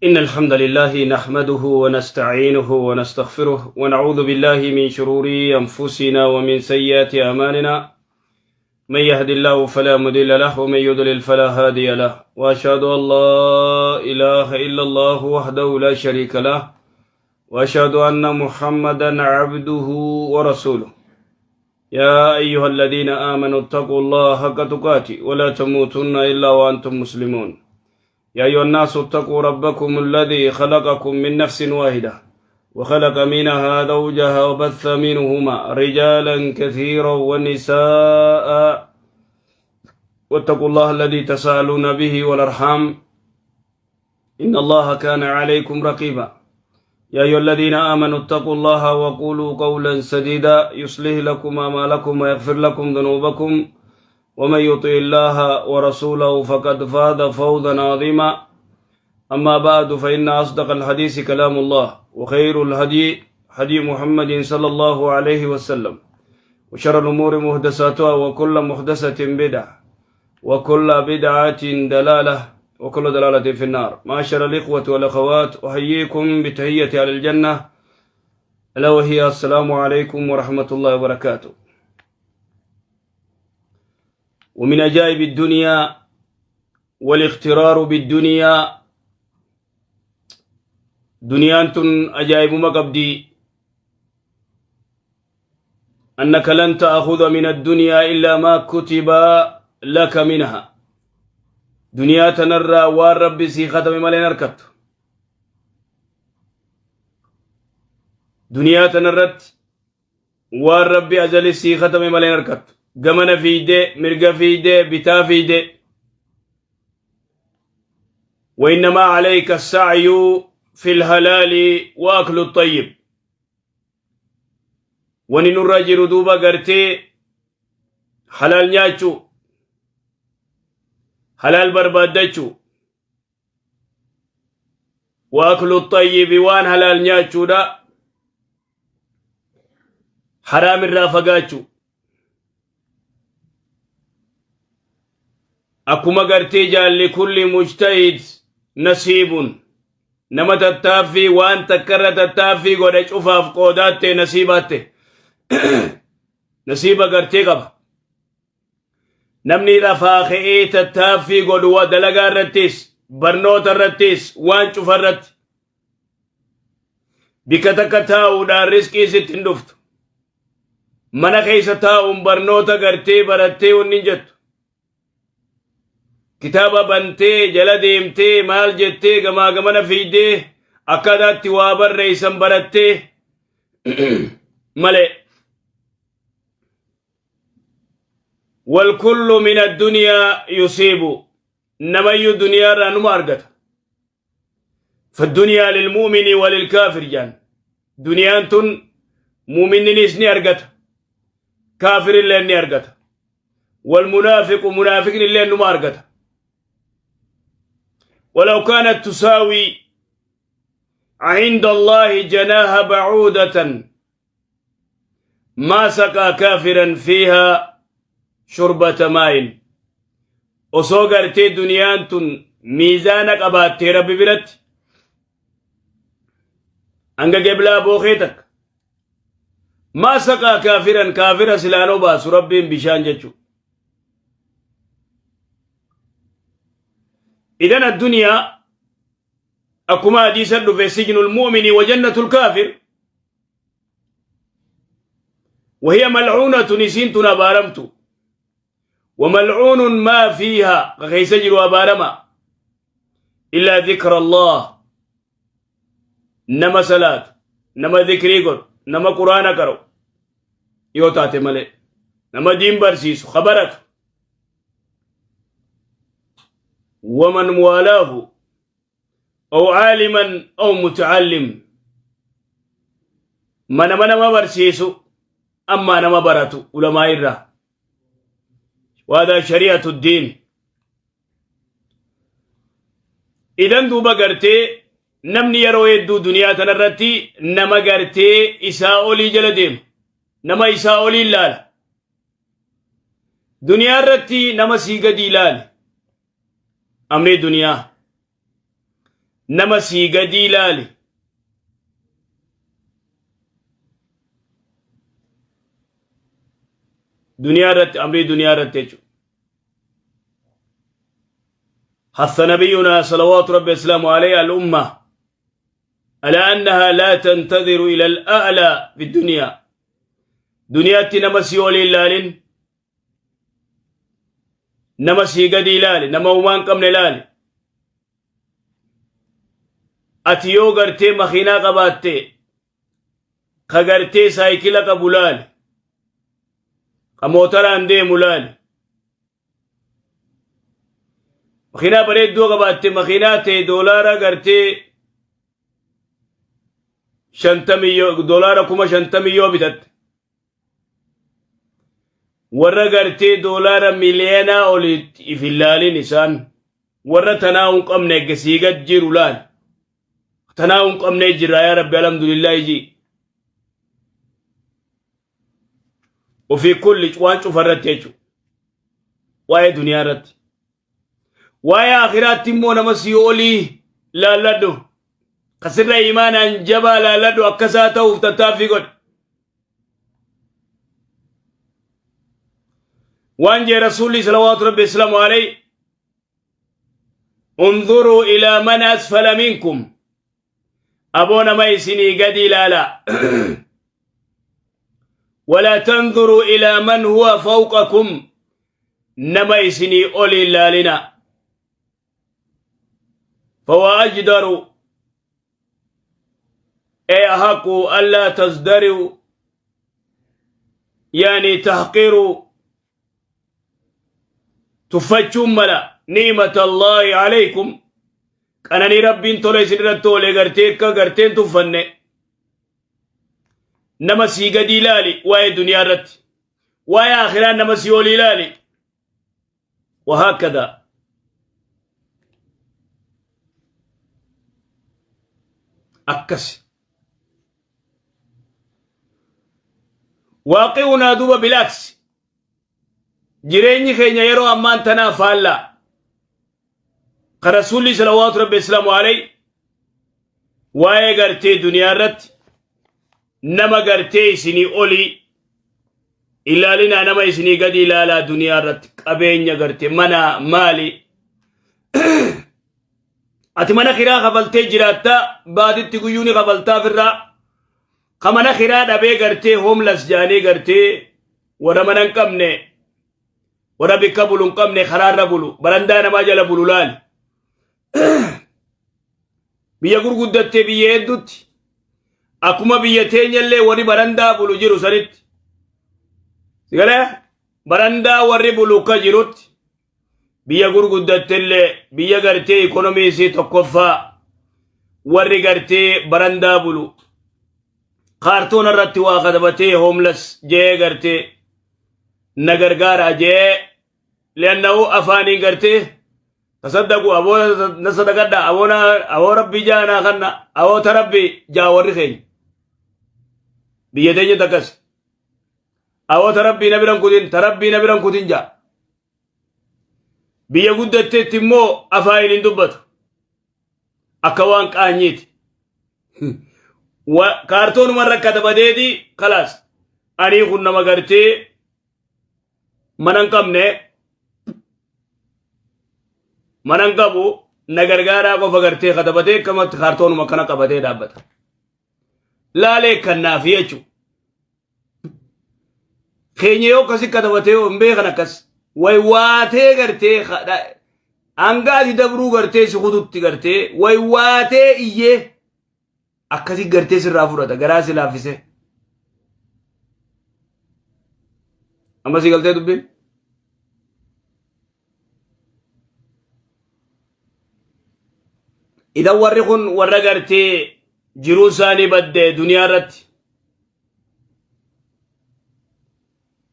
إن الحمد لله نحمده ونستعينه ونستغفره ونعوذ بالله من شرور أنفسنا ومن سيئات أعمالنا. من يهد الله فلا مضل له ومن يضلل فلا هادي له، وأشهد أن لا إله إلا الله وحده لا شريك له، وأشهد أن محمدا عبده ورسوله. يا أيها الذين آمنوا اتقوا الله حق تقاته ولا تموتن إلا وأنتم مسلمون. يا أيها الناس اتقوا ربكم الذي خلقكم من نفس واحدة وخلق منها زوجها وبث منهما رجالا كثيرا ونساء، واتقوا الله الذي تساءلون به والأرحام إن الله كان عليكم رقيبا. يا أيها الذين آمنوا اتقوا الله وقولوا قولا سديدا يصلح لكم أعمالكم ويغفر لكم ذنوبكم، ومن يطع الله ورسوله فقد فاز فوزا عظيما. أما بعد، فإن أصدق الحديث كلام الله، وخير الهدي هدي محمد صلى الله عليه وسلم، وشر الأمور محدثاتها، وكل محدثة بدعة، وكل بدعة دلالة، وكل دلالة في النار. معاشر الإخوة والأخوات، أحييكم بتحية أهل الجنة، ألا وهي السلام عليكم ورحمة الله وبركاته. ومن عجائب الدنيا والاغترار بالدنيا، دنيا ajaa'ibuma qabdi، أنك لن تأخذ من الدنيا إلا ما كتب لك منها. Duniyaa tanarraa waan Rabbi sii katabe malee hin argattu. Duniyaa tanarratti waan Rabbi azali sii katabe malee hin argattu. Gamana fiidee, mirga fiidee, bitaa fiidee. وإنما عليك السعي في الحلال وأكل الطيب. Wani nurra jiru duuba gartee halaal nyaachuu, halaal barbaaddachuu, وأكل الطيب, waan halaal nyaachuudha, haraam irraa fagaachuu. Akkuma gartee jaalli لكل مجتهد نصيب, nama tattaaffii waan takkarra tattaaffii godhe cufaaf qoodaatte nasiibaatte nasiiba gartee qaba. Namni lafaa ka'ee tattaaffii godhu waa dalagaa irrattis, barnoota irrattis, waan cufa irratti, bikka takka taa'uudhaan riskii sitti hin dhuftu. Mana keessa taa'uun barnoota gartee barattee wanni hin jettu. Kitaaba bantee jala deemtee maal jettee gamaa gamana fiidee akkaataatti waa barreessan barattee malee. والكل من الدنيا يصيب, namayyuu duniyaa irraa numa argata. فالدنيا للمؤمن وللكافر jaan. Duniyaan tun mu'minninis ni argata, kaafirillee ni argata. والمنافق, munaafiqni illee numa argata. ولو كانت تساوي عند الله جناح بعوضة ما سقى كافرا فيها شربة ماء. Osoo gartee duniyaan tun miizaana qabaattee Rabbi biratti hanga geblaa bookee takka, ما سقى كافرا, kaafira silaanoo baasu Rabbiin bishaan jechuu. إذن addunyaa akkuma hadiisa dhufe سجن المؤمن وجنة الكافر، وهي ملعونة, isiin tun abaaramtu, وملعون ما فيها, ka keessa jiru abaarama, إلا ذكر الله, nama salaatu, nama dhikrii godhu, nama Quraana qara'u yoo taate malee, nama diin barsiisu kabaratu, ومن والاه أو عالما أو متعلم, mana nama barsiisu ammaa nama baratu ulamaa irraa. وهذا شريعة الدين. Idan duuba gartee namni yeroo hedduu duniyaa tanarratti nama gartee isaa olii jala deema, nama isaa olii ilaala. Duniyaa irratti nama sii gadi ilaali. Amrii duniyaa Nama sii gadii laali. Duniyaa irratti amrii duniyaa irratti jechuudha. حث نبينا صلوات ربي وسلامه عليه الأمة على أنها لا تنتظر إلى الأعلى في الدنيا. Duniyaatti nama sii olii ilaalin, nama sii gadi ilaali, nama humaa hin qabne ilaali. Ati yoo gartee makiinaa qabaatte, ka gartee saayikila qabu laali, ka mootaraan deemu laali. Makiinaa bareedduu qabaatte, makiinaa ta'e doolaara gartee shantamii yoo doolaara 50,000 yoo bitatte, warra gartee doolaara miliyoonaa olitti if hin laalin. Isaan warra tanaa hin qabne eeggasii gad jiru laal. Tanaa hin qabne jira, yaa rabbi alhamdulillahi ji. Ofii kulli waan cufa irratti jechuudha. Waa'ee duniyaa irratti. Waa'ee akhiraatti immoo nama sii olii laalladhu. Kasirra imaanaan jabaa laalladhu, akkasaa ta'uuf tattaaffii godhi. Waan jee Rasuulli salawaatu rabbi islaamu alayhi: انظروا إلى من أسفل منكم. Aboo, nama isinii gadi ilaala. ولا تنظروا إلى من هو فوقكم. Nama isinii oli ilaalina. فهو أجدر أي أحق ألا تزدروا، يعني تحقروا tuffachuun mala نعمة الله عليكم. Qananii rabbiin tola isin irratti oole gartee akka garteen tuffanne. Nama sii gadi ilaali waa'ee duniyaa irratti, waa'ee akhiraa nama sii oli ilaali. وهكذا akkas واقعنا duuba بالعكس. Jireenyi keenya yeroo ammaan tanaa faallaa ka Rasuulli salawaatu rabbi islaamu alay waa'ee gartee duniyaa irratti nama gartee isinii olii ilaalinaa, nama isinii gadi ilaalaa. Duniyaa irratti qabeenya gartee mana maali, ati mana kiraa kafaltee jiraattaa, baatitti guyyuu ni kafaltaa firraa. Ka mana kiraa dhabee gartee homeless jaanii gartee warra mana hin qabne, warra bikka bulu hin qabne, karaarra bulu, barandaa namaa jala bulu laali. Biyya gurguddattee biyya hedduutti akkuma biyya teenyallee warri barandaa bulu jiru sanitti sigalee barandaa warri bulu ka jirutti, biyya gurguddattellee, biyya gartee ikonomii isii tokkoffaa, warri gartee barandaa bulu kaartoona irratti waa katabatee homeless jee gartee na gargaara jee, li'annahu afaaniin gartee tasaddaqu, aboo na sadaqadha, aboo na aboo rabbii jaanaa kanna, aboo ta rabbii jaa. Warri keenya biyya teenya takkas aboo ta rabbii na biran kutin, ta rabbii na biran kutin jaa. Biyya guddatteetti immoo afaaniin hin dubbatu, akka waan qaanyiiti. Kaartoonuma irra katabateeti kalaas, anii kun nama gartee mana hin qabne, mana hin qabu, na gargaaraa qofa gartee katabatee akkamatti kaartoonuma kana qabatee dhaabbata. Laalee kannaafi jechuudha. Keenya yoo akkasi katabatee hin beekan, akkas waywaatee gartee hanga ati dabruu gartee si kututti gartee waywaatee iyyee akkasi gartee sirraa fudhata, garaa si laaffisee. Amma si galtee dubbiin? Idan warri kun warra gartee jiruu isaanii badde duniyaa irratti.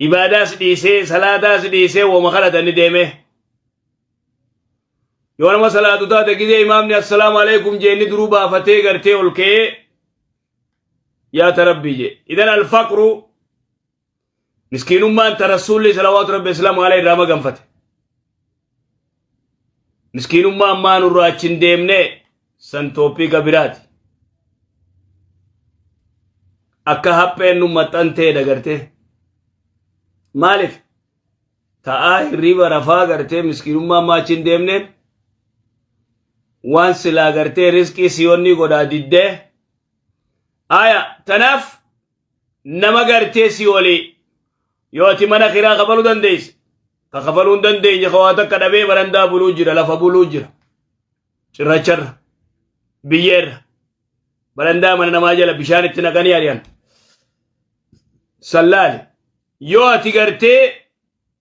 Ibaadaas dhiisee, salaataas dhiisee, wama kadhatanii deemee. Yoo nama salaatu taate, gizee imaamni assalaamu alaikum jeenni duruu baafatee gartee ol ka'ee yaa ta rabbii jee. Idan alfaqru miskiinummaan ta Rasuulli salawaatu rabbi islaamu alayhi irraa maganfate. Miskiinummaan maa nurraa achi hin deemne? San tooppiika biraati. Akka hapheen nu maxxanteedha gartee. Maaliif? Ta'aa hirriiba rafaa gartee miskiinummaa maachi hin deemneen waan silaa gartee riskii siyoonni godhaa diddee. Aya tanaaf nama gartee si olii yoo ati mana kiraa kafaluu dandeesse ka kafaluu hin dandeenye ka waa takka dhabee barandaa buluu jira lafa buluu jira cirracharra biyyeerra barandaa mana namaa jala bishaan itti naqanii ari'an sallaale yoo ati gartee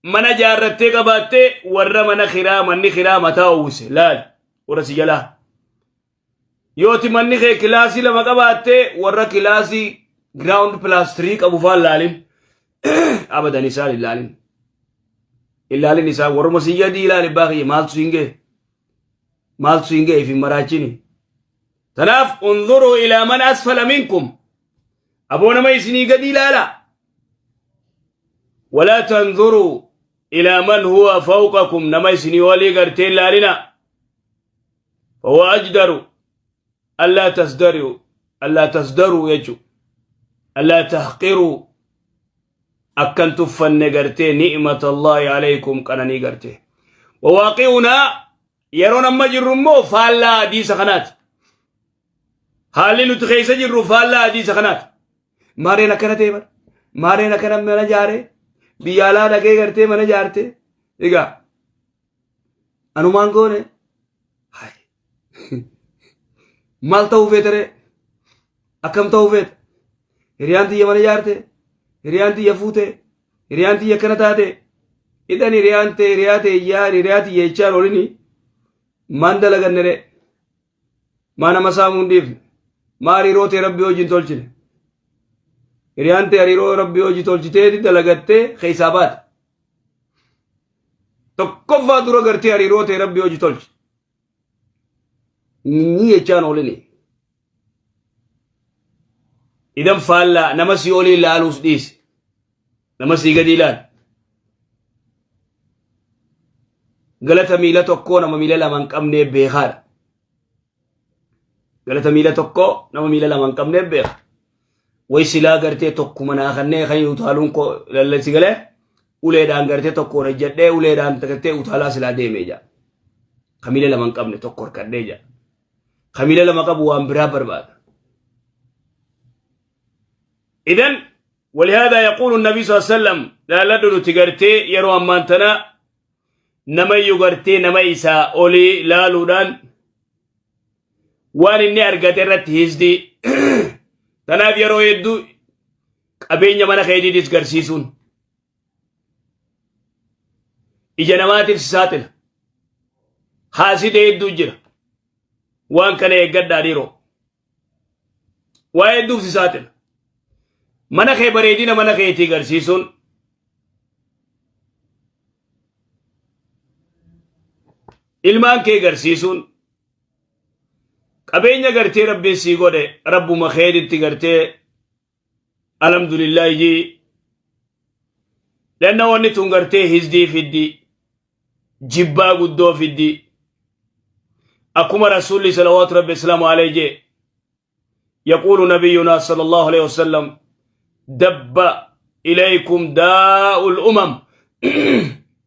mana jaarrattee qabaattee warra mana kiraa manni kiraa mataa uwwise laali warra si jalaa Yoo ati manni kee kilaasii lama qabaatte warra kilaasii ground plus 3 qabu faan laalin. Abadan isaan hin laalin. Hin laalin isaan warruma si gadii ilaali baa kiyya maaltu siin ga'e. Maaltu siin ga'e fi maraachini. Tanaaf unzuruu ilaa man asfala minkum. Aboo nama isinii gadi ilaala. Walaa tanzuruu ilaa man huwa fawqakum nama isinii olii gartee hin laalina. فهو أجدر ألا تزدروا ألا تزدروا يجو ألا تحقروا أكن تفن قرتي نعمة الله عليكم قنني قرتي وواقعنا يرون أما جرمو فالا حديث خنات haalli nuti keessa jirru faallaa hadiisa kanaati. Maareen akkana ta'e bara. Maareen akkana mana jaaree biyya alaa dhaqee gartee mana jaarte. Egaa anumaan goone Hai. Maal ta'uu feetere akkam ta'uu feete hiriyaan tiyya mana jaarte hiriyaan tiyya fuute hiriyaan tiyya akkana taate idhan hiriyaan ta'e hiriyaa ta'e yaa hiriyaa tiyya jechaan olini maan dalaganne ree Maa nama saamuu hin dhiifne? Maa hariiroo tee rabbii wajjin tolchine? Hiriyaan tee hariiroo rabbii wajji tolchiteeti dalagattee keessaa baate. Tokkoffaa dura gartee hariiroo tee rabbii wajji tolchi. Ni jechaan oolini. Idan faallaa nama sii olii laaluus dhiisi. Nama sii gadi ilaali. Galata miila tokkoo nama miila lama hin qabnee beekaadha. Galata miila tokkoo nama miila lama hin qabnee beeka. Way silaa gartee tokkuma naa kannee kan utaaluun koo lallasi galee uleedhaan gartee tokkoon ejjadhee uleedhaan gartee utaalaa silaa deemee jaa. Ka miila lama hin qabne tokko harkadhee jaa. Ka miila lama qabu waan biraa barbaada. Idan ولهذا يقول النبي صلى الله عليه وسلم لا لدن تغرتي يرو أمان تنا نما يغرتي نما إسا أولي لالودان waan inni argate irratti hisdii tanaaf yeroo hedduu qabeenya mana keetiitis garsiisuun ija namaatiif si saaxila haasida hedduu jira waan kana eeggadhaa dhiiroo Waa hedduuf si saaxila. Mana kee bareedina mana keetii garsiisuun ilmaan kee garsiisuun qabeenya gartee rabbiin sii godhe rabbuma keetitti gartee alhamdulillaahi jii lanna wanni tun gartee hizdii fiddi jibbaa guddoo fiddi akkuma rasuulli salawaatu rabbi islaamu alayhi jee يقول نبينا صلى الله عليه وسلم دب إليكم داء الأمم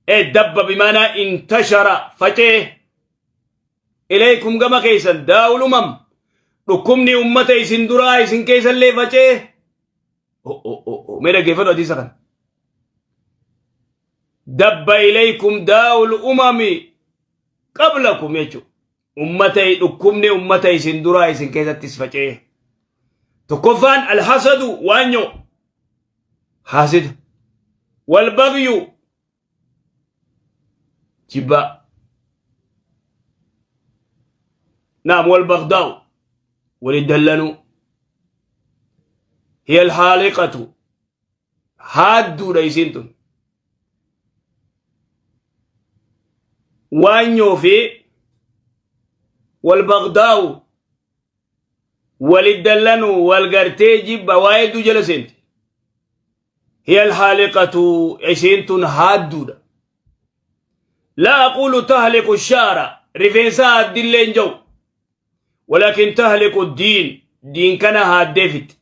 إيه دب بمعنى انتشر فتيه إليكم كما كيسا داء الأمم dhukkubni ummata isin duraa isin keessallee facee mee dhaggeeffadhu hadiisa kana dabba ilaykum daa'ul umami qablakum jechuudha ummata dhukkubni ummata isin duraa isin keessattis facee tokkoffaan alhasadu waanyoo haasida walbagyu jibbaa naam walbagdaa'u walidallanuu hiya alhaaliqatu haadduudha isiin tun waanyoo fi walbagdaa'u walidallanuu wal gartee jibba waa hedduu jala seenti hiya alhaaliqatu isiin tun haadduudha laa aquulu tahliqu shaara rifeensa haaddillee hin jau. Walaakin tahliqu diin, diin kana haaddee fixxe.